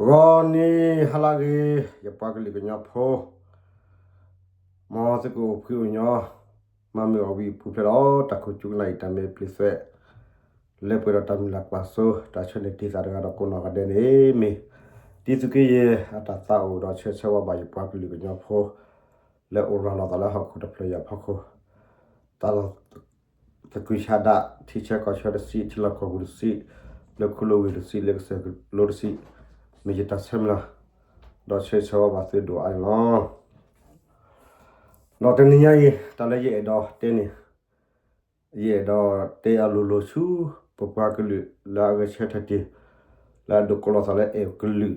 ဂီၤနံၤဟါလၢအဂ့ၤ, ယပှၤကလုာ်ကညီဖိ, မ်သုကအိၣ်ဖှံအိၣ်ညီ, မၤမုာ်အီၣ်ဝံၣ်ပူၤဖျဲးဒီး တၢ်ခိၣ်ကၠူကနၣ်အံၤတၢ်မ့ၢ်ပျံၤသွဲး, လၢပှဲၤဒီးတၢ်မုၢ်လၢ်ကွၢ်စိ တၢ်ဆၢန့ၣ်တံၢ်သးတဂၤဒီးကိးနီၢ်ဂၤဒဲးန့ၣ်မ့ၢ် တံၤသုးက့ယဲၢ်အတၢ်သးအိၣ်ဒီးဆၢဆၢဝါဘၣ်ယပှၤကလုာ်ကညီဖိ လၢအိၣ်ရၤလီၤသးလၢဟီၣ်ခိၣ်တဖျၢၣ်အံၤအဖီခိၣ်, တၢ်လီၢ် သကုၤဆးဒး, ထံဆၢကီၢ်ဆၢတစံး, ထံလီၢ်ကီၢ်ပူၤတစံး, လၢခူလၢဝ့ၢ်တစံး, လၢကစၢၢ်ကလိတစံး, မ့ၢ်ယတၢ်ဆၢမုၢ်လၢ်, ဒီးဆၢဂ့ၤဆၢဝါဘၣ်သုဒိၣ်အါန့ၣ်လီၤ. ဒီးတနံၤညါအံၤ တၢ်လၢယအဲၣ်ဒိးတဲန့ၣ်, ယအဲၣ်ဒိးတဲအလိၤလိၤဆူ ပပှၤကလုာ်လၢအဂဲၤဆၢထၢၣ်တ့ၢ်, လၢအဒိးကိးလီၤသးလၢအဲၣ်ကလုာ်,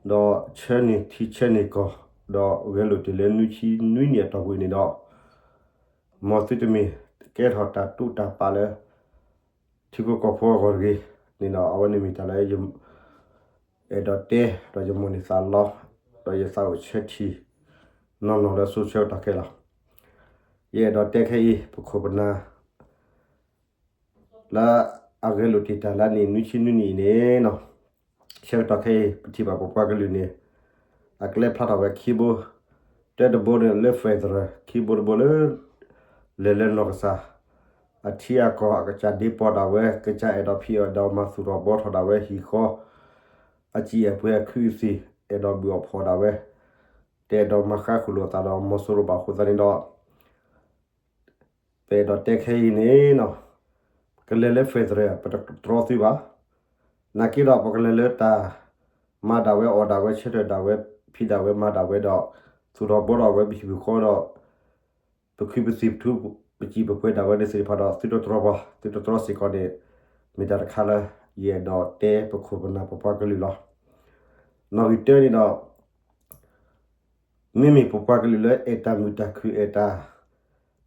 ဒီးဆၢန့ၢ်ထံဆၢန့ၢ်ကီၢ်, ဒီးဂဲၤလိာ်တ့ၢ်လၢနွံဆံနွံနံၣ်အတီၢ်ပူၤန့ၣ်ဒီး မ်သုတမ့ၢ်ကဲထီၣ်တၢ်တူၢ်တၢ်ပာ်လၢ ထံဖိကီၢ်ဖိအဂီၢ်တဂ့ၤန့ၣ်ဒီး အဝဲန့ၣ်မ့ၢ်တၢ်လၢယ အဲၣ်ဒိးတဲ ဒီးယမိၣ်န့ၢ်သးလီ, ဒီးယသးအိၣ်ဆၢထံၣ် နီၢ်နီၢ်လၢစိၤဆၢကတီၢ်ခဲအံၤလီၤ. ယအဲၣ်ဒိးတဲခဲအံၤ ပခိၣ်ပနၢ် လၢအဂဲၤလိာ်တ့ၢ်တၢ်လၢအနံၣ်နွံဆံနွံနံၣ်အံၤန့ၣ်, ဆၢကတီၢ်ခဲအံၤ ပထံၣ်ဘၣ်ပပှၤကလုာ်န့ၣ် အကျဲဖျါထီၣ်ဝဲခံဘိ, တၢတဘိန့ၣ်လၢ federal, ခံဘိတဘိလၢ လဲၤလၢနီၢ်ကစၢ် အထံအကီၢ် အကစၢ်ဒ့ပီၢ်ဒၣ်ဝဲ, ကစၢ်အဲၣ်ဒိးဖံးအီၣ်ဒီးမၤသူၣ်ထီၣ်ဘှီထီၣ်ဒၣ်ဝဲဟံၣ်ဃီ အစံၣ်အဲၣ်ပှဲၤအခုအသံၣ် အဲၣ်ဒိးဘုၣ်အီၣ်ဖှီၣ်ဒၣ်ဝဲ, တအဲၣ်ဒိးမၤဃါဃုာ်လိာ်အသးဒီးမီၤစိရိၤဘၣ်အဃိသတးန့ၣ်ဒီး ပအဲၣ်ဒိးတဲခဲအံၤန့ၣ်, ပကလဲၤလၢ federal ပတတြီသုဘၣ်. နာ်က့ဒီးပကလဲၤလၢတၢ်မၤဒၣ်ဝဲအီၣ်ဒၣ်ဝဲဆၢထၢၣ်ဒၣ်ဝဲဖံးဒၣ်ဝဲမၤဒၣ်ဝဲဒီး သူၣ်ထီၣ်ဘှီထီၣ်ဝဲပဟံၣ်ပဃီဒီး ပခုပသံၣ်ပထူပစံၣ်ပပှဲၤဒၣ်ဝဲန့ၣ်သ့ၣ်တဖၣ်ဒီး သုတတြီပှၤ, သုတတြီစ့ၢ်ကီးန့ၣ် မ့ၢ်တၢ်တခါလၢ ယအဲၣ်ဒိးတဲပခိၣ်ပနၢ်ပပှၤကလုာ်လီၤ. နီၣ်ဂံၢ်တၢန့ၣ်ဒီး မ့မ့ၢ်ပပှၤကလုာ်လၢအဲၣ်တၢ်မုာ်တၢ်ခုၣ် အဲၣ်တၢ်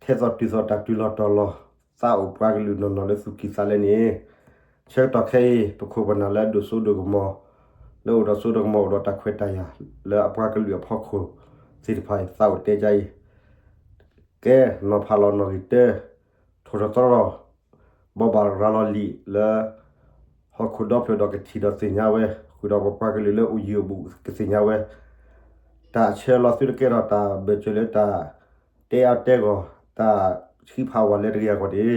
ထဲသိးတုၤသိးတၢ်တုၤလီၤတီၤလီၤ, သးအိၣ်ပှၤကလုာ်နီၢ်နီၢ်လၢသူၣ်ကံၢ်သးလဲန့ၣ်, ဆၢကတီၢ်ခဲအံၤ ပခိၣ်ပနၢ်လၢအဒိၣ်စိဒိၣ်ကမီၤ, လၢအိၣ်ဒီးစိဒိၣ်ကမီၤ အိၣ်ဒီးတၢ်ခွဲးတၢ်ယာ် လၢအပှၤကလုာ်အဖီခိၣ်သ့ၣ်တဖၣ်အံၤ သးအိၣ်တဲကအံၤ ကဲ နီၤဖးလီၤနီၣ်ဂံၢ်တၢ, ထိၣ်တတြီ ဘိးဘၣ်ရၤလီၤလံာ်လၢ ဟီၣ်ခိၣ်ဒီဖျၢၣ်ဒီးကထံၣ်ဒီးသ့ၣ်ညါဝဲ, ဃုာ်ဒီးပပှၤကလုာ်လၢအိၣ်ယံၤအိၣ်ဘူးကသ့ၣ်ညါဝဲ, တၢ်ဆၢလီၤသုတကဲထီၣ်တၢ်ဘၢၣ်စၢၤလၢတၢ်တဲအါတဲဂီၢ် တၢ်ဆံးဖးဝးလဲတဂ့ၤအဂီၢ်န့ၣ်,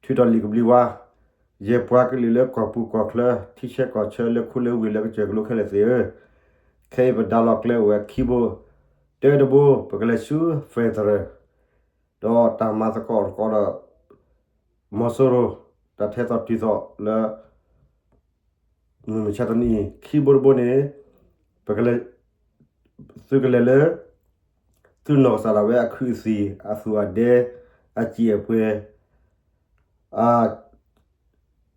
ထုးထီၣ်လံာ်ကဘျံးဝါ, ယပှၤကလုာ်လၢကီၢ်ပူၤကီၢ်ချၢ ထံဆၢကီၢ်ဆၢလၢခူလၢဝ့ၢ်လၢကစၢၢ်ကလိခဲလၢာ်သ့ၣ်ဧၢ, ခဲအံၤပဒါလီၤကျဲအိၣ်ဝဲခံဘိ, တၢတဘိ ပကလဲၤဆူ federal ဒီးတၢ်မၤသကိးတကိးဒီး မီၤစိရိၤ တၢ်ထဲသိးတုၤသိးလၢ မုၢ်မဆါတနံၤအံၤ ခံဘိတဘိန့ၣ် ပကလဲၤ သုကလဲၤလၢ သုနီၢ်ကစၢ်ဒၣ်ဝဲအခုအသံၣ် အသူၣ်အဒဲ အစံၣ်အပှဲၤ သုတၢ်ဘုၣ်အီၣ်ဖှီၣ်အီၣ်ဒၣ်ဝဲန့ၣ်ဧါနီၤ, ဒီးထုးထီၣ်ရၤလီၤလံာ်န့ၣ်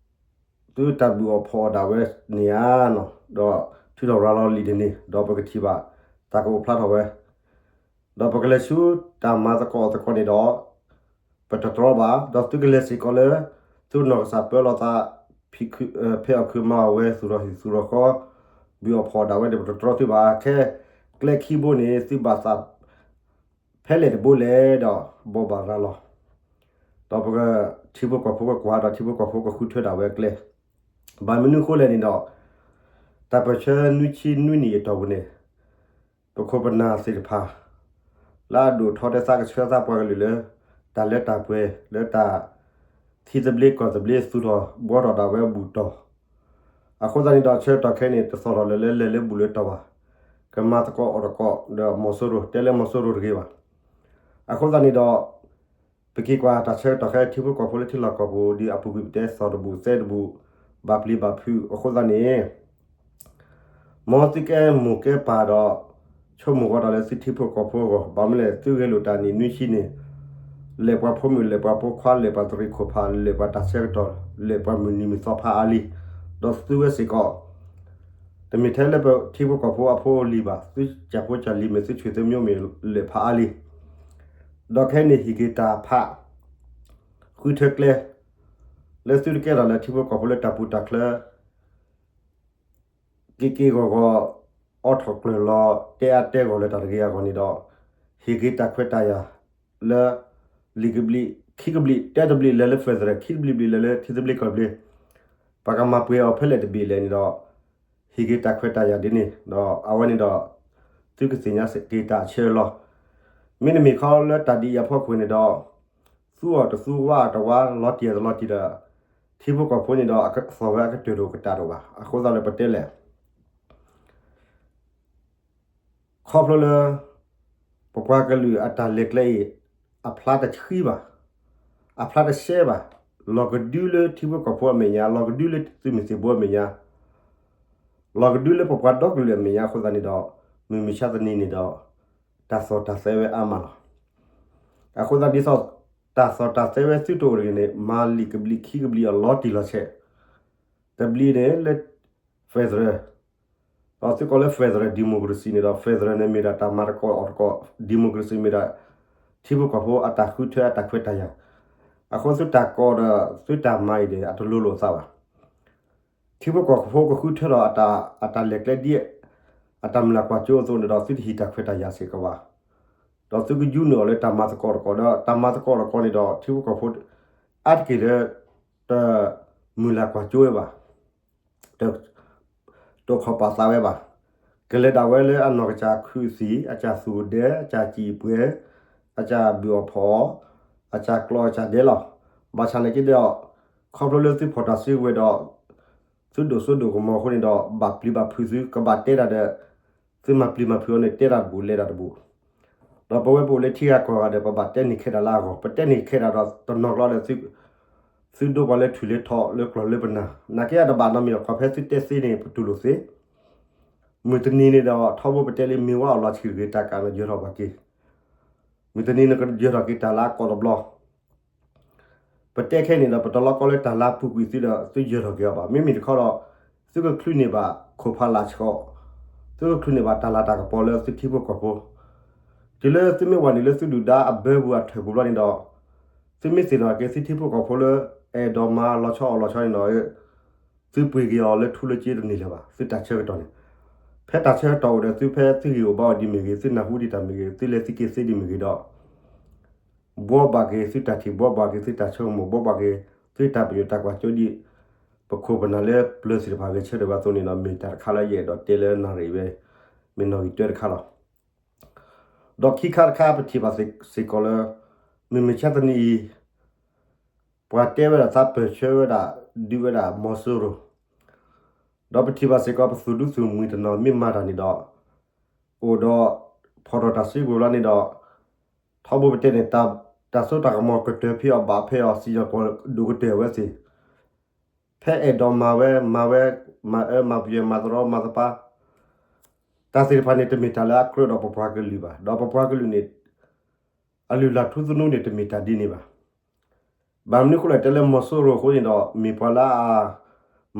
န့ၣ် ဒီးပကထံၣ်ဘၣ် တၢ်ကအိၣ်ဖျါထီၣ်ဝဲ, ဒီးပကလဲၤဆူတၢ်မၤသကိးအီၤသကိးန့ၣ်ဒီး ပတတြီဘၣ်, ဒီးသုကလဲၤစ့ၢ်ကီးလၢ သုနီၢ်ကစၢ်ပၢလီၤသး ဖံးခု ဖဲအီၣ်ခုမၤအီၣ်ဝဲ သူၣ်ထီၣ်ဟံၣ်သူၣ်ထီၣ်ဃီ ဘုၣ်အီၣ်ဖှီၣ်ဒၣ်ဝဲန့ၣ် ပတတြီသုဘၣ်. ခဲကျဲခံဘိန့ၣ် သုဘၣ်သးဖဲလဲၣ်တဘိလဲၣ်ဒီး ဘိးဘၣ်ရၤလီၤ, ဒီးပကထံဖိကီၢ်ဖိကကွၢ်ဒီးထံဖိကီၢ်ဖိကဃုထၢဒၣ်ဝဲအကျဲ, ဘၣ်မနုၤအဃိလဲၣ်န့ၣ်ဒီး တၢ်ပၢၢ်ဆၢနွံဆံနွံနံၣ်အတီၢ်ပူၤန့ၣ် ပခိၣ်ပနၢ်သ့ၣ်တဖၣ် လၢအဒိၣ်ထီတဲသးကဆှၢသးပှၤကလုာ်လၢ တၢ်လၢတၢ်ပှဲၤလၢတၢ် ထံသဘျ့ကီၢ်သဘျ့သူၣ်ထီၣ်ဘှီထီၣ်ဒၣ်ဝဲအဘူၣ်တီၢ်, အဃိသတးန့ၣ်ဒီး ဆၢကတီၢ်ခဲအံၤန့ၣ် တသီၣ်ထီၣ်လၢၤလၢလဲၤလၢဘူၣ်လၢတီၢ်ဘၣ်, ကမၤသကိးအီၣ်သကိးဒီးမီၤစိရိၤ တဲလၢမီၤစိရိၤတဂ့ၤဘၣ်. အဃိသတးန့ၣ်ဒီး ပက့ၤကွၢ်တၢ်ဆၢကတီၢ်ခဲအံၤထံဖိကီၢ်ဖိလၢထံလီၢ်ကီၢ်ပူၤ ဒ်အပူၤကွံာ်ပတဲသီၣ်တဘူၣ်သဲတဘူၣ် ဘၣ်ပျံၤဘၣ်ဖုးအဃိသတးန့ၣ် မ်သုကဲမိၢ်ကဲပၢ်ဒီး ဆိကမိၣ်ဂီၤတၢ်လၢသုထံဖိကီၢ်ဖိအဂီၢ်, ဘၣ်မနုၤလဲၣ် သုဂဲၤလိာ်တၢ်နံၣ်နွံဆံန့ၣ် လဲၤပှၤဖိမုၣ် လဲၤပှၤဖိခွါ လဲၤပှၤတရံးခိၣ်ဖး လဲၤပှၤတၢ်ဆၢကတီၢ် လဲၤပှၤမုၢ်နံၤမုၢ်သီဖးအါလံ, ဒီးသုဝဲစ့ၢ်ကီး တမ့ၢ်ထဲလၢပထံဖိကီၢ်ဖိအဖိအလံၤဘၣ်, သုကၢ်ဖိကၢ်လံၤမ့ၢ် သုဆွေသုမျိုးမ့ၢ် လဲၤဖးအါလံ, ဒီးခဲအံၤန့ၣ် ဟ့ၣ်က့ၤတၢ်ဖး ဃုထၢကျဲ လၢသုတကဲထီၣ်လၢထံဖိကီၢ်ဖိလၢတၢ်ပူၤတၢ်ချၢ က့ၤက့ၤဂီၤဂီၤ အိးထီၣ်ကျၢၢ်လီၤ တဲအါတဲဂီၢ်လၢတၢ်တဂ့ၤအဂီၢ်န့ၣ်ဒီး ဟ့ၣ်က့ၤတၢ်ခွဲးတၢ်ယာ်လၢ လံာ်ကဘျံး ခံကဘျံး တၢတဘျံးလဲၤလၢ federal ခံတဘျံးဘျံးလဲၤလၢထံသဘျ့ကီၢ်သဘျ့ ပကမၤပှဲၤအီၤဖဲလဲၣ်တဘ့ၣ်လဲၣ်န့ၣ်ဒီး ဟ့ၣ် ဟ့ၣ်က့ၤတၢ်ခွဲးတၢ်ယာ်ဒ်န့ၣ် ဒီးအဝဲန့ၣ်ဒီး သုကသ့ၣ်ညါက့ၤတၢ်အဆၢအလီၢ်, မ့တမ့ၢ်ခီလၢတၢ်ဒ်အံၤအဖီခိၣ်န့ၣ်ဒီး သူအီၤတသူဝါအီၤတဝါ လီၤတံၢ်အီၤတလီၤတံၢ်ဒီး ထံဖိကီၢ်ဖိန့ၣ်ဒီး အကသီၣ်ဝဲအကတၢၢ်တအိၣ်ကတၢၢ်တအိၣ်ဘၣ်. အဃိသတးလၢပတဲလဲၣ် ခီဖျိလၢ ပပှၤကလုာ်အတၢ်လဲၤကျဲအံၤ အဖျါတဆှံဘၣ်, အဖျါတရှဲဘၣ်, လီၤကဒုလၢထံဖိကီၢ်ဖိအမဲာ်ညါ, လီၤကဒုလၢသုးမုၢ်သံၣ်ဘိအမဲာ်ညါ, လီၤကဒုလၢပပှၤဒီကလုာ်အမဲာ်ညါအဃိသတးန့ၣ်ဒီး မုၢ်မဆါတနံၤန့ၣ်ဒီး တၢ်သီၣ်တၢ်သဲဝဲအါမးလီၤ. အဃိသတးဒ်သိး တၢ်သီၣ်တၢ်သဲဝဲသုတအိၣ်တဂ့ၤန့ၣ် မၤလံာ်ကဘျံးခံကဘျံးအီၤလီၤတံၢ်လီၤဆဲး, တဘျံးန့ၣ်လၢ federal ဒီးသုကိးလၢ federal democracy န့ၣ်ဒီး federal န့ၣ်မ့ၢ်ဒၣ်တၢ်မၤသကိးအီၤသကိး democracy မ့ၢ်ဒၣ် ထံဖိကီၢ်ဖိအတၢ်ဃုထၢအတၢ်ခွဲးတၢ်ယာ်, အဃိသုတၢ်ကိးဒီးသုတၢ်မၤအံၤန့ၣ် အတလိၤလိာ်သးဘၣ်. ထံဖိကီၢ်ဖိကဃုထၢဒီးအတၢ်လဲၤကျဲဒ် အတၢ်မုၢ်လၢ်ကွၢ်စိအသိးန့ၣ်ဒီး သုတဟံးတၢ်ခွဲးတၢ်ယာ်စ့ၢ်ကီးဘၣ်. ဒီးသုကယူနုာ်အီၤလၢတၢ်မၤသကိးတကိးဒီး တၢ်မၤသကိးတကိးန့ၣ်ဒီး ထံဖိကီၢ်ဖိ အါတက့ၢ်လၢ တမုၢ်လၢ်ကွၢ်စိဝဲဘၣ်. တအိၣ်ခိးပာ်သးဝဲဘၣ်. ကလဲၤဒၣ်ဝဲလၢအနီၢ်ကစၢ်ခုၣ်သံၣ်, အစၢ်သူၣ်ဒဲ, အစၢ်စံၣ်ပှဲၤ, အစၢ်ဘုၣ်အီၣ်ဖီၣ်အီၤ, အစၢ်ကျီအစၢ်ဒဲလီၤ. ဘၣ်ဆၣ်နာ်က့ဒီး ခီဖျိလၢသုဖီၣ်တၢ်စုကဝဲၤဒီး သုဒိၣ်စိဒိၣ်ကမီၤအဃိန့ၣ်ဒီး ဘၣ်ပျံၤဘၣ်ဖုးသု ကဘၣ်တဲတၢ်ဒီး သုမၤပျံၤမၤဖုးအီၤန့ၣ် တဲတၢ်တဘူၣ်လဲၤတၢ်တဘူၣ်. ဒီးပဝဲပအိၣ်လၢထံဂၤကီၢ်ဂၤဒီး ပဘၣ်တဲန့ၢ်ခဲဒၣ်လၢအဂီၢ်, ပတဲန့ၢ်ခဲဒၣ်ဒီးတနီၤကျီဒီး သုဒိပှၤလၢထုးလၢထီလၢကျီၢ်လၢပနၢ်, နာ်က့အတဘၣ်နီတမံၤဒီး ခီဖဲသုတဲသ့န့ၣ် ပတူၢ်လိာ်သ့. မုၢ်တနံၤန့ၣ်ဒီး ထီဘိပတဲလံ မ့ၢ်ဝဲအီၣ်လီၤဆံးတဂ့ၤ တၢ်ကးန့ၣ် ယၢၤထီၣ်ဘၣ်က့ၤ, မုၢ်တနံၤန့ၣ်ကယၢၤထီၣ်က့ၤတၢ်လၢအကိာ်တဘျီ ပတဲခဲအံၤန့ၣ်ဒီး ပတလီၤကီလၢတၢ်လၢအပူၤကွံာ်သုဒီး သုယၢၤထီၣ်က့ၤအီၤဘၣ်. မ့မ့ၢ်တခီဒီး သုကချုးန့ၢ်ဘၣ်ခိၣ်ဖးလၢ်ဆှီ, သုကချုးန့ၢ်ဘၣ်တၢ်လၤတၢ်ကပီၤလၢသုထံဖိကီၢ်ဖိ, တုၤလၢသုမ့ၢ်ဝဲနုာ်လၢသုဒုၣ်ဒါအဘၢပူၤအထၢၣ်ပူၤဘျီန့ၣ်ဒီး သုမ့ၢ်သ့ၣ်နီၣ်က့ၤသုထံဖိကီၢ်ဖိလၢ အဲၣ်ဒိးမၤလီၤဆီအီၣ်လီၤဆီန့ၣ်ဒီး သုပှ့ၤက့ၤအီၤလၢထူလၢကၠ့တန့ၢ်လၢၤဘၣ်. သုတၢ်ဆၢကတီၢ်န့ၣ် ဖဲတၢ်ဆၢကတီၢ်အိၣ်ဒီး သုဖဲသုဂ့ၢ်အိၣ်ဘၣ်အိၣ်ဒ်မ့ၢ်ဂ့ၤ, သုနၢ်ဟူဒံးတၢ်မ့ၢ်ဂ့ၤ, သုလဲၤသုက့ၤသ့ဒ်မ့ၢ်ဂ့ၤဒီး ဘှီဘၣ်က့ၤသုတၢ်ထံၣ်, ဘှီဘၣ်က့ၤသုတၢ်ဆိကမိၣ်, ဘှီဘၣ်က့ၤသုတၢ်ပညိၣ်တၢ်ကွၢ်စိဒ် ပခိၣ်ပနၢ်လၢပျၢၤသ့ၣ်တဖၣ်ဂဲၤဆၢထၢၣ်ဝဲအသိးန့ၣ်ဒီး မ့ၢ်တၢ်တခါလၢယအဲၣ်ဒိးတဲလၢနၣ်ရံၣ်ဝဲ မ့ၢ်နီၣ်ဂံၢ်တၢတခါလီၤ. ဒီးခံခါတခါပထံၣ်ဘၣ်စ့ၢ်ကီးလၢ မုၢ်မဆါတနံၤအံၤ ပှၤတဲဝဲဒၣ်သးပၢၢ်ဆၢဝဲဒၣ် ဒုးဝဲဒၣ်မီၤစိရိၤ, ဒီးပထံၣ်ဘၣ်စ့ၢ်ကီး ပသုးဒူသုးမုၢ်တနီၤမ့ၢ်မၤတၢ်န့ၣ်ဒီး အိၣ်ဒီးဖီၣ်ထီၣ်တၢ်စုကဝဲၤလီၤန့ၣ်ဒီး ထီဘိပတဲန့ၣ် တၢ်စိတၢ်ကမီၤကတၢၢ်ဖဲအီၤဘၣ်ဖဲအီၤ စံၣ်ညီၣ်ကွီၢ်ဒိၣ်ကတၢၢ်ဝဲသ့ၣ် ဖဲအဲၣ်ဒိးမၤဝဲ မၤဝဲ မၤအၢမၤပယွဲ မၤသရီမၤသပၢ် တၢ်သ့ၣ်တဖၣ်န့ၣ် တမ့ၢ်တၢ်လၢအကြၢးဒီးပပှၤကလုာ်ဘၣ်. ဒီးပပှၤကလုာ်န့ၣ် အလုၢ်အလၢ်ထူသနူန့ၣ် တမ့ၢ်တၢ်ဒ်န့ၣ်ဘၣ်. ဘၣ်မနုၤအဃိလဲၣ် တဲလၢမီၤစိရိၤအဃိန့ၣ်ဒီး မ့ၢ်ပှၤလၢအ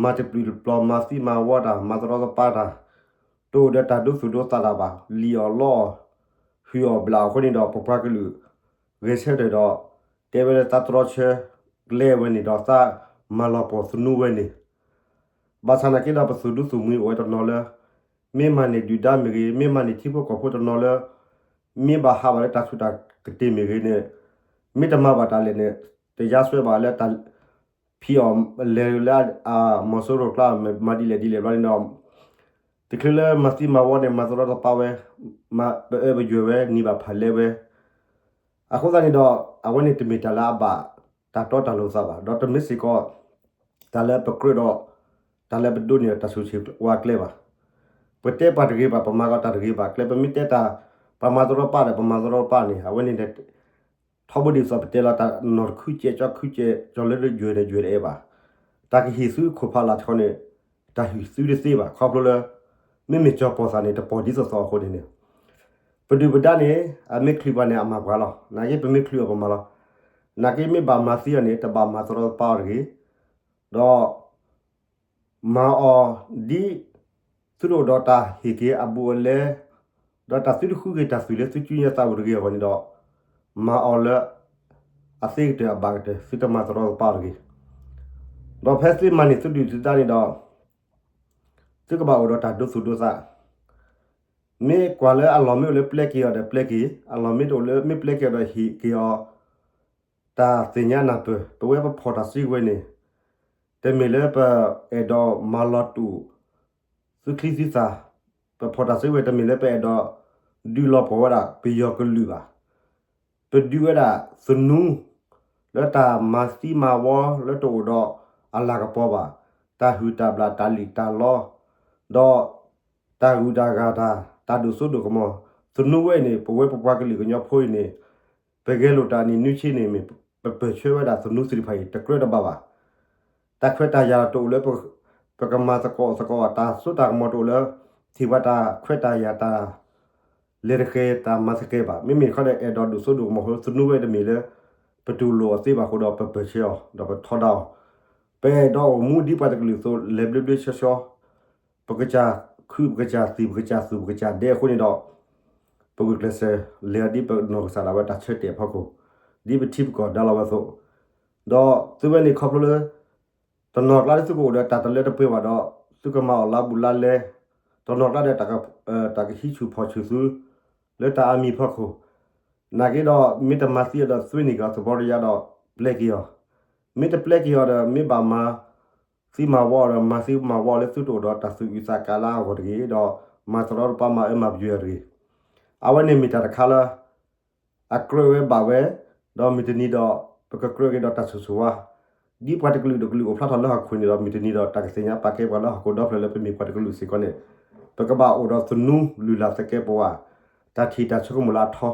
မၤတပျုာ်တပျီၤ မၤသံမၤဝီတၢ် မၤသရီသပၢ်တၢ် တအိၣ်ဒီးတၢ်ဒိသူၣ်ဒိသးတၢ်ဘၣ်. လံၣ်အီၣ်လီအီၣ် ဟုၣ်အီၣ်ဘျးအီၣ်အဃိန့ၣ်ဒီး ပပှၤကလုာ် ဂဲၤဆၢထၢၣ်ဒီး တဲဝဲလၢသးတြီဆၢကျဲဝဲန့ၣ်ဒီး သးမၤလီၤပှီၢ်သနူဝဲန့ၣ် ဘၣ်ဆၣ်နာ်က့ဒီးပသုးဒူသုးမုၢ်အိၣ်ဝဲတနီၤလၢ မ့ၢ်မၤန့ၢ်ဒုၣ်ဒါမ့ၢ်ဂ့ၤ, မ့ၢ်မၤန့ၢ်ထံဖိကီၢ်ဖိတနီၤလၢ မ့ၢ်ဘၣ်ဟးဘၣ်လၢတၢ်ဆူးတၢ်ကတ့ၢ်မ့ၢ်ဂ့ၤန့ၣ် မ့ၢ်တမၤဘၣ်တၢ်လဲၣ်န့ၣ် တယါစွဲဘၣ်လၢတၢ်ဖံးအီၣ်လဲၤလၢအမီၤစိရိၤကျါ မၤဒ်လဲၣ်ဒ်လဲၣ်ဘျီန့ၣ်ဒီး တချုးလၢမၤသံမၤဝီန့ၣ် မၤသရီသပၢ်ဝဲ, ပအၢပယွဲၢ်ဝဲ နံၤဘၣ်ဖးလဲဝဲ အဃိသတးန့ၣ်ဒီး အဝဲန့ၣ်တမ့ၢ်တၢ်လၢအဘၣ်တၢ်တီတၢ်လိၤသးဘၣ်. ဒီးတမ့ၢ်စ့ၢ်ကီး တၢ်လၢပကြၢးဒီး တၢ်လၢပဒိးန့ၢ်တၢ်ဆူးဆ့ၣ်ဝါကျဲဘၣ်. ပတဲပှၤတဂ့ၤဘၣ် ပမၤကီးတၢ်တဂ့ၤဘၣ်ကျဲ ပမ့ၢ်တဲတၢ် ပှၤမၤသရီပၢ်ဒီး ပမၤသရီပၢ်န့ၣ် အဝဲန့ၣ် ထီဘိဒ်သိးပတဲလီၤတၢ်နီၢ်တခုကဲး ကၠီခုကဲး ကၠီလၢယွဲၢ်ဒီးယွဲၢ်တအဲၣ်ဘၣ်. တၢ်ကဟ့ၣ်သုခိၣ်ဖးလၢ်ဆှီန့ၣ် တၢ်ဟ့ၣ်သုတသ့ဘၣ် ခီဖျိလၢ မ့မ့ၢ်ကၠီၤပီၢ်သးန့ၣ် တပီၢ်ဒ်သိးသိးအဃိန့ၣ်န့ၣ် ပဒုၣ်ပဒါန့ၣ် အမ့ၢ်ချုးပှၤန့ၣ် အမၤပှၤလီၤ. နာ်က့ပမ့ၢ်ချုးအီၤပမၤလီၤ. နာ်က့မ့ၢ်ဘၣ်မၤသံအီၤန့ၣ် တဘၣ်မၤသရီသပၢ်အီၤတဂ့ၤ ဒီး မၤအီၤဒ် သုတအိၣ်ဒီးတၢ်ဟ့ၣ်က့ၤအဘူးအလဲ ဒီးတၢ်သုတဃုက့ၤတၢ်သွံၣ်လၢသုစုညါသးပူၤတဂ့ၤအဂီၢ်န့ၣ်ဒီး မၤအီၤလၢ အသ့ကတၢၢ်အဘၣ်ကတၢၢ် သုတမၤသရီသပၢ်အီၤတဂ့ၤ. ဒီးဖဲသုမၤန့ၢ်သုဒုၣ်သုဒါန့ၣ်ဒီး သုကဘၣ်အိၣ်ဒီးတၢ်ဒိသူၣ်ဒိသး မ့ၢ်ကွၢ်လၢအလီၢ်မ့ၢ်အိၣ်လၢပျဲက့ၤအီၤဒီးပျဲက့ၤ, အလီၢ်မ့ၢ်တအိၣ်လၢမ့ၢ်ပျဲက့ၤအီၤဒီးဟ့ၣ်က့ၤအီၤ တၢ်သ့ၣ်ညါနၢ်ပၢၢ်, ပဝဲပဖီၣ်တၢ်စုကဝဲၤန့ၣ် တမ့ၢ်လၢပအဲၣ်ဒိးမၤလီၤတူာ် သုချံသုသၣ်, ပဖီၣ်တၢ်စုကဝဲၤတမ့ၢ်လၢပအဲၣ်ဒိးဒုးလီၤပှီၢ်ဝဲဒၣ်ပယီၤကလုာ်ဘၣ်. ပဒုးဝဲဒၣ်သနူ လၢတၢ်မၤသံမၤဝီလၢတအိၣ်ဒီးအလၤကပီၤဘၣ်, တၢ်ဟုၣ်တၢ်ဘျၣ်တၢ်လံၣ်တၢ်လီ, ဒီးတၢ်ဂုၤတၢ်ဂၤတၢ်, တၢ်ဒိၣ်စိဒိၣ်ကမီၤ, သနူဝဲအံၤန့ၣ် ပဝဲပပှၤကလုာ်ကညီဖိအံၤန့ၣ် ပဂဲၤလိာ်တၢ်နံၣ်နွံဆံန့ၣ်မ့ၢ် ပပၢၢ်ဆၢဝဲဒၣ်သနူသ့ၣ်တဖၣ်အံၤ တကြၢးတဘၣ်ဘၣ်. တၢ်ခွဲးတၢ်ယာ်တအိၣ်လၢ ပကမၤသကိးသကိး တၢ်စိတၢ်ကမီၤတအိၣ်လၢ ထံၣ်ပှၤတၢ်ခွဲးတၢ်ယာ်တၢ် လဲၤတဃဲၤတၢ်မၤသကဲဘၣ်. မ့မ့ၢ်ခီဒီး အဲၣ်ဒိးဒိၣ်စိဒိၣ်ကမီၤဖိ သနူဝဲတမ့ၢ်လၢ ပတူၢ်လိာ်အီၤသ့ဘၣ်အဃိဒီး ပပၢၢ်ဆၢအီၤ ဒီးပထီဒါအီၤ, ပအဲၣ်ဒိးအိၣ်မူဒ်ပှၤတကလုာ်အသိး လဲၤဘျ့ဘျ့ဆှီဆှီ ပကစၢ်ခုၣ် ပကစၢ်သံၣ် ပကစၢ်သူၣ် ပကစၢ်ဒဲအဃိန့ၣ်ဒီး ပဂုာ်ကျဲးစၢး လဲၤဒ်ပနီၢ်ကစၢ်ဒၣ်ဝဲတၢ်ဆၢတဲာ်အဖီခိၣ်, ဒ်ပထံပကီၢ်ဒါလီၤဝဲအသိး, ဒီးသုဝဲန့ၣ်ခီဖျိလၢ တနီၤကျါလၢသုကအိၣ်ဒီးတၢ်တလၢတပှဲၤဘၣ်ဒီး သုကမၤအီၣ်လါဘူးလါလဲ, တနီၤကျါဒီး တၢ်ကဟံးဆူၣ်ဖီၣ်ဆူၣ်သု လၢတၢ်အါမံၤဖီခိၣ်, နာ်က့ဒီး မ့ၢ်တမၤသံအီၤဒီး သ့န့ၢ်က့ၤအီၤသဘီတယါဒီး ပျဲက့ၤအီၤ, မ့ၢ်တပျဲက့ၤအီၤဒီး မ့ၢ်ဘၣ်မၤသံမၤဝီအီၤဒီး မၤသံမၤဝီအီၤလၢသုတအိၣ်ဒီးတၢ်သူၣ်အုးသးကးလၢအဂီၢ်တဂ့ၤ, ဒီးမၤသရီတပါ မၤအၢမၤပယွဲအီၤတဂ့ၤ. အဝဲန့ၣ်မ့ၢ်တၢ်တခါလၢ အကြၢးဝဲဘၣ်ဝဲ, ဒီးမုၢ်တနံၤဒီး ပကကြၢးက့ၤဒီးတၢ်ဆိၣ်ဂ့ၤဆိၣ်ဝါ, ဒ်ပှၤတကလုာ်တကလုာ်အိၣ်ဖျါထီၣ်လၢဟီၣ်ခိၣ်န့ၣ်ဒီး မုၢ်တနံၤဒီး တၢ်ကသ့ၣ်ညါပာ်ကဲပှၤလၢဟီၣ်ခိၣ်ဒီဖျၢၣ်လၢပမ့ၢ်ပှၤတကလုာ်စ့ၢ်ကီးန့ၣ် ပကဘၣ်အိၣ်ဒီးသနူလုၢ်လၢ်သကဲးပဝး, တၢ်ထံၣ်တၢ်ဆိကမိၣ်လၢအထီ,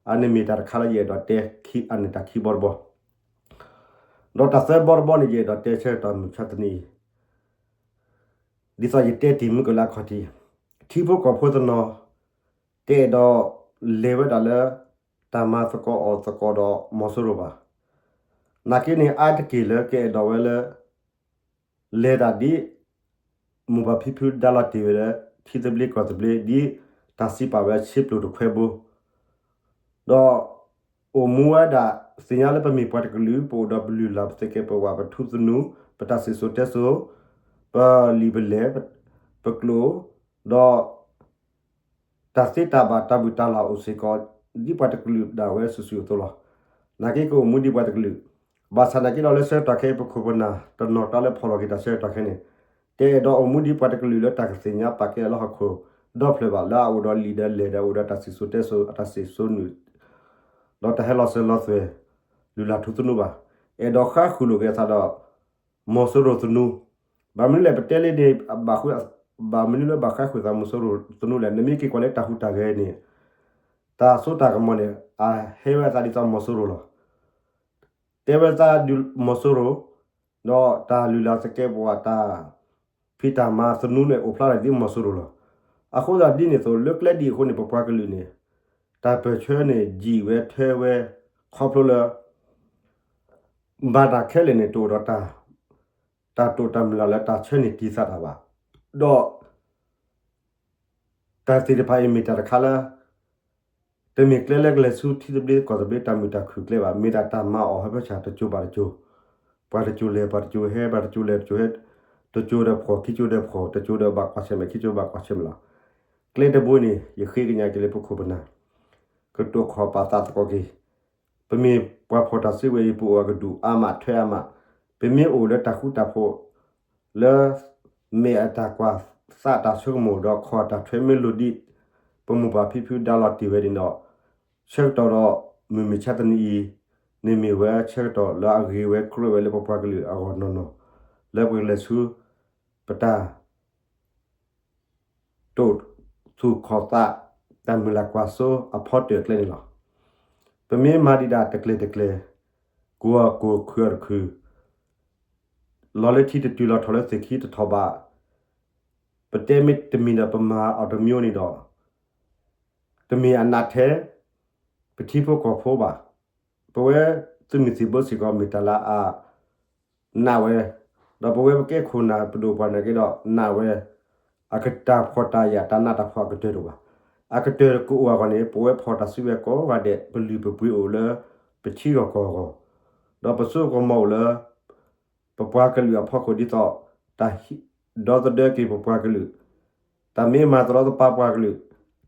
အန့ၣ်မ့ၢ်တၢ်တခါလၢယအဲၣ်ဒိးတဲခံအန့ၣ်တၢ်ခံဘီတဘီ ဒီးတၢ်သၢဘီတဘီန့ၣ် ယအဲၣ်ဒိးတဲဆၢကတီၢ်မုၢ်ဆါတနံၤအံၤ, ဒ်သိးယတဲတ့ၢ်မုၢ်ကလၢအခီၣ်ထံး, ထံဖိကီၢ်ဖိတနီၤ တအဲၣ်ဒိးလဲၤဝဲဒၣ်လၢ တၢ်မၤသကိးအီၣ်သကိးဒီးမီၤစိရိၤဘၣ်. နာ်က့န့ၣ် အါတက့ၢ်လၢကအဲၣ်ဒိးဝဲလၢ လဲၤတၢ်ဒ် မိၢ်ပၢ်ဖံဖုဒါလီၤတ့ၢ်ဝဲလၢ ထံသဘျ့ကီၢ်သဘျ့ ဒ်တၢ်စံးပာ်ဝဲဆ့ပျိတခွဲဘိ ဒီးအိၣ်မူဝဲဒၣ် သ့ၣ်ညါလၢပမ့ၢ်ပှၤတကလုာ် ပအိၣ်ဒီးပလုၢ်လၢ်ပသကဲးပဝး ပထူသနူ ပတၢ်စံၣ်စိၤတဲစိၤ ပလံာ်ပလဲၢ် ပကျိာ် ဒီး တၢ်သ့တၢ်ဘၣ်တၢ်ဘူၣ်တၢ်လၢ်အိၣ်စ့ၢ်ကီး ဒ်ပှၤတကလုာ်ဒၣ်ဝဲစုာ်စုာ်အသိးလီၤ. နာ်က့ကအိၣ်မူဒ်ပှၤတကလုာ်, ဘၣ်ဆၣ်နာ်က့ဒီးလၢဆၢကတီၢ်ခဲအံၤ ပခိၣ်ပနၢ်တနီၤကျါလၢဖီၣ်လီၤက့ၤတၢ်ဆၢကတီၢ်ခဲအံၤန့ၣ် တအဲၣ်ဒိးအိၣ်မူဒ်ပှၤတကလုာ်လၢတၢ်ကသ့ၣ်ညါပာ်ကဲအီၤလၢဟီၣ်ခိၣ်ဒီဖျၢၣ်ဘၣ် လၢအအိၣ်ဒီးလံာ်ဒီးလဲၢ်ဒီးအိၣ်ဒီးတၢ်စံၣ်စိၤတဲစိၤ အတၢ်စံၣ်စိၤနုာ် ဒီးတၢ်ဟဲလီၤစၢၤလီၤသွဲၣ် လုၢ်လၢ်ထူသနူဘၣ်. အဲၣ်ဒိးဃါဃုာ်လိာ်က့ၤအသးဒီး မီၤစိရိၤသနူ, ဘၣ်မနုၤလဲၣ် ပတဲလံန့ၣ် ဘၣ်မနုၤလၢဘၣ်ဃါဃုာ်သးမီၤစိရိၤသနူလဲၣ်, နမ့ၢ်က့ၤကွၢ်လၢတၢ်ဟူးတၢ်ဂဲၤန့ၣ် တၢ်စိတၢ်ကမီၤန့ၣ် အဟဲဝဲအသးဒ်သိးမီၤစိရိၤလီၤ. တဲဝဲသးဒ်မီၤစိရိၤ, ဒီးတၢ်လုၢ်လၢ်သကဲးပဝး တၢ်ဖံးတၢ်မၤသနူန့ၣ် အိၣ်ဖျါထီၣ်ဒ်မီၤစိရိၤလီၤ. အဃိသတးဒ်န့ၣ်အသိး လၢကျဲဒ်အံၤအဃိန့ၣ် ပပှၤကလုာ်န့ၣ် တၢ်ပၢၢ်ဆၢန့ၣ် ယံာ်ဝဲထၢဝဲ ခီဖျိလၢ ဘၣ်တၢ်ခဲလၢာ်န့ၣ် တအိၣ်ဒီး တၢ်တိာ်တၢ်မုၢ်လၢ်လၢတၢ်ဆၢန့ၢ်တံာ်သးတၢ်ဘၣ်. ဒီး တၢ်သ့ၣ်တဖၣ်အံၤမ့ၢ်တၢ်တခါလၢ တမ့ၢ်ကျဲလၢကလဲၤဆူထံသဘျ့ကီၢ်သဘျ့တၢ်မုာ်တၢ်ခုၣ်ကျဲဘၣ်, မ့ၢ်ဒၣ်တၢ်မၤအီၣ်ဟၢဖၢဆၣ်တစိၤဘၣ်တစိၤ, ပှၤတစိၤလဲၤပှၤတစိၤဟဲ ပှၤတစိၤလဲၤတစိၤဟဲ, တစိၤဒီးဖှီၣ် ခံစိၤဒီးဖှီၣ် တစိၤဒီးဘၣ်ကွၢ်ဆၢၣ်မဲာ် ခံစိၤဘၣ်ကွၢ်ဆၢၣ်မဲာ်လီၤ. ကျဲတဘိန့ၣ် ယဃ့ကညးက့ၤလၢပခိၣ်ပနၢ် ကတိၤခီၣ်ပာ်သးသကိးက့ၤ ပမ့ၢ်ပှၤဖီၣ်တၢ်စုကဝဲၤအံၤ ပအိၣ်အကဒူၣ်အါမးထွဲအါမး, ပမ့ၢ်အိၣ်လၢတၢ်ဃူတၢ်ဖိး လၢ မဲာ်အတၢ်ကွၢ်သးတၢ်ဆိကမိၣ်ဒီးခီၣ်တၢ်ထွဲမ့ၢ်လိၤဒ် ပမိၢ်ပၢ်ဖံဖုဒါလီၤတ့ၢ်ဝဲန့ၣ်ဒီး ဆၢကတီၢ်ဒီးမုၢ်မဆါတနံၤအံၤ န့ၣ်မ့ၢ်ဝဲဆၢကတီၢ်လၢအဂ့ၤဝဲကြၢးဝဲလၢပပှၤကလုာ်အဂီၢ်နီၢ်နီၢ် လၢပကလဲၤဆူ ပတၢ် တိာ်သူၣ်ခီၣ်သး တၢ်မုၢ်လၢ်ကွၢ်စိအဖီတၢၣ်အကျဲန့ၣ်လီၤ. ပမ့ၢ်မၤဒံးဒၣ်တကျဲၤတကျဲၤ ကိးအီၤကိးခုအီၤတခု လီၤလၢထံတတုၤလီၤထီၣ်လၢသ့ၣ်ခံတထီၣ်ဘၣ် ပတဲမ့ၢ်တမံၤဒီးပမၤအီၤတမံၤန့ၣ်ဒီး တမ့ၢ်အနးထဲ ပထံဖိကီၢ်ဖိဘၣ်. ပဝဲသုးမုၢ်သံၣ်ဘိစ့ၢ်ကီးမ့ၢ်တၢ်လၢအ နာ်ဝဲ, ဒီးပဝဲပကဲခိၣ်နၢ်ပဒိၣ်ပှၤနာ်က့ဒီးနာ်ဝဲ, အကတၢ်ဖှီၣ်တၢ်ယာ်တၢ်နးတၢ်ဖှီၣ်အကတၢၢ်တအိၣ်ဘၣ်. အကတၢၢ်ကအိၣ်အဂီၢ်န့ၣ် ပဝဲဖီၣ်တၢ်စုကဝဲၤကိးဂၤဒဲး ပလုၢ်ပပှ့ၤအိၣ်လၢ ပထံဂီၢ်ကီၢ်ဂီၢ်, ဒီးပစိကမီၤအိၣ်လၢ ပပှၤကလုာ်အဖီခိၣ်ဒ်သိး တၢ်ဟံးဒီသဒၢက့ၤပပှၤကလုာ်, တၢ်မ့ၢ်မၤတရီတပါပှၤကလုာ်,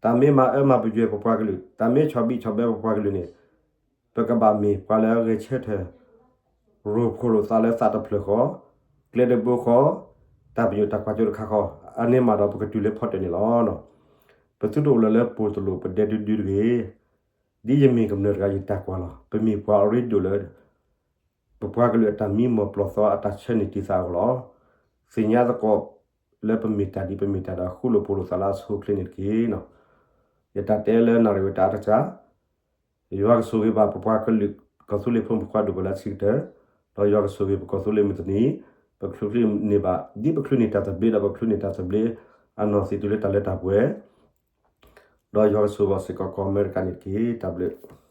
တၢ်မ့ၢ်မၤအၢမၤပယွဲပပှၤကလုာ်, တၢ်မ့ၢ်ဆီၣ်ဘံၣ်ဆီၣ်ဘၢပပှၤကလုာ်န့ၣ် ပကဘၣ်မ့ၢ်ပှၤလၢအဂဲၤဆၢထၢၣ် ရိဖှိၣ်လိာ်သးလၢသးတဖျၢၣ်ဃီ, ကျဲတဘိဃီ, ပ တၢ်ပညိၣ်တၢ်ကွၢ်စိတခါဃီ အန့ၣ်မးဒီးပကတုၤလၢဖီတၢၣ်န့ၣ်လီၤ. ပသုတအိၣ်လၢၤလၢပှိၤတလိာ်ပဒဲဒုဒုတဂ့ၤ. ဒ်ယမ့ၢ်ကမျၢၢ်တဂၤယတၢ်ကွၢ်လီၤ. ပမ့ၢ်ပှၤအရ့ဒိၣ်လၢ ပပှၤကလုာ်အတၢ်မံမီၢ်ပျီၢ်သီအတၢ်ဆၢန့ၢ်တံၢ်သးအဂီၢ်လီၤ. သ့ၣ်ညါသကိးလၢပမ့ၢ်တၢ်ဒ်ပမ့ၢ်တၢ်ဒီးဃူလိာ်ဖိးလိာ်သးလၢအဆိအချ့န့ၣ်တက့ၢ်. ယတၢ်တဲလၢနၣ်ရံၣ်ဝဲတၢ်အါတက့ၢ် ယွၤကဆိၣ်ဂ့ၤဘၣ်ပပှၤကလုာ်ကီၢ်သူလ့ၤဖိမုၣ်ဖိခွါဒိၣ်ပှၤလၢအဆံးကတၢၢ်, ဒီးယွၤကဆိၣ်ဂ့ၤပကီၢ်သူလ့ၤမုၢ်တနံၤ, ပချုးချုးန့ၢ်ဘၣ် ဒ်ပချုးန့ၢ်တၢ်သဘျ့ဒီးပချုးန့ၢ်တၢ်သဘျ့အနီၢ်သံးတုၤလၢတၢ်လၢတၢ်ပှဲၤ, ဒီးယွၤကဆိၣ်ဂ့ၤစ့ၢ်ကီးကီၢ်အမဲရကၤန့ၣ်တက့ၢ်. တၢ်ဘျုး